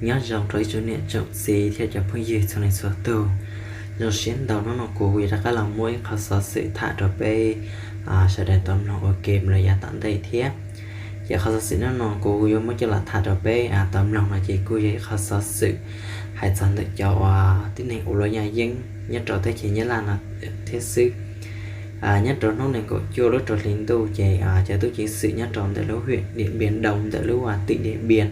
Nyob zoo rau ib tsoom niam tsoom txiv thiab cov phooj ywg txhua leej txhua tug. Zoo siab ntau, hnub no kuv yuav rov qab los muab ib qho xov xwm tham rau peb sawv daws tau mloog ua ke mus rau yav tom ntej thiab. Ces qhov xov xwm hnub no kuv yuav muab coj los tham rau peb tau mloog no ces kuj yog ib qho xov xwm hais txog ntawm cov uas tib neeg ua luam yaj yeeb nyob rau teb chaws Nyab Laj no thiab xwb. Nyob rau hnub nees nkaum cuaj lub rau hli ntuj ces cov tub ceev xwm nyob rau ntawm lub huyện Điện Biên Đông ntawm lub tỉnh Điện Biên,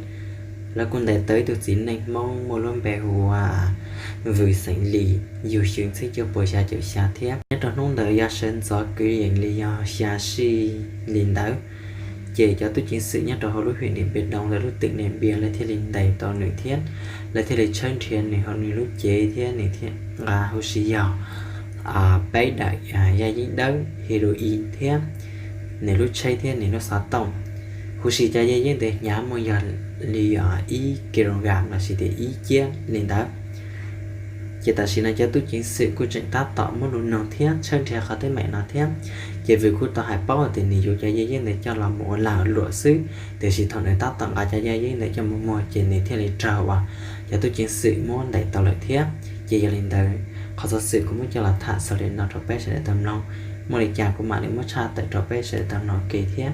lawv kuj ntes tau ib tug txiv neej Hmoob muaj lub npe hu ua Vwm Xeem Lis, yug xyoo txhiab cuaj puas xya caum xya thiab. Nyob rau hnub ntawd yog sawv ntxov kwv yees li yog xya sij li ntawd, ces cov tub ceev xwm nyob rau hauv lub huyện Điện Biên Đông ntawm lub tỉnh Điện Biên lawv thiaj li ntes tau nws thiab lawv thiaj li tshawb nrhiav nws hauv nws lub cev thiab nws thiaj nqa huv si yog peb daim yaj yeeb dawb heroin thiab nws lub tsheb thiab nws lub xov tooj. Huv si cov yaj yeeb ntawd hnyav muaj yog li ib kilogram lossis tias ib ciab li ntawd. Ces tam sim no cov tub ceev xwm kuj tseem tab tom muab lus noog thiab tshawb nrhiav qhov teeb meem no thiab. Ces Vwm kuj tau hais paub tias nws yuav cov yaj yeeb ntawd coj los mus ua lag luam xwb, tiam sis thaum nws tab tom nqa cov yaj yeeb ntawd coj mus muag ces nws thiaj li raug uas cov tub ceev xwm muab ntes tau lawm thiab. Ces yog li ntawd qhov xov xwm kuv muab coj los tham xaus li no rau peb sawv daws tau mloog. Muaj li cas kuv mam li muab tshaj tawm rau peb sawv daws tau mloog ua ke thiab.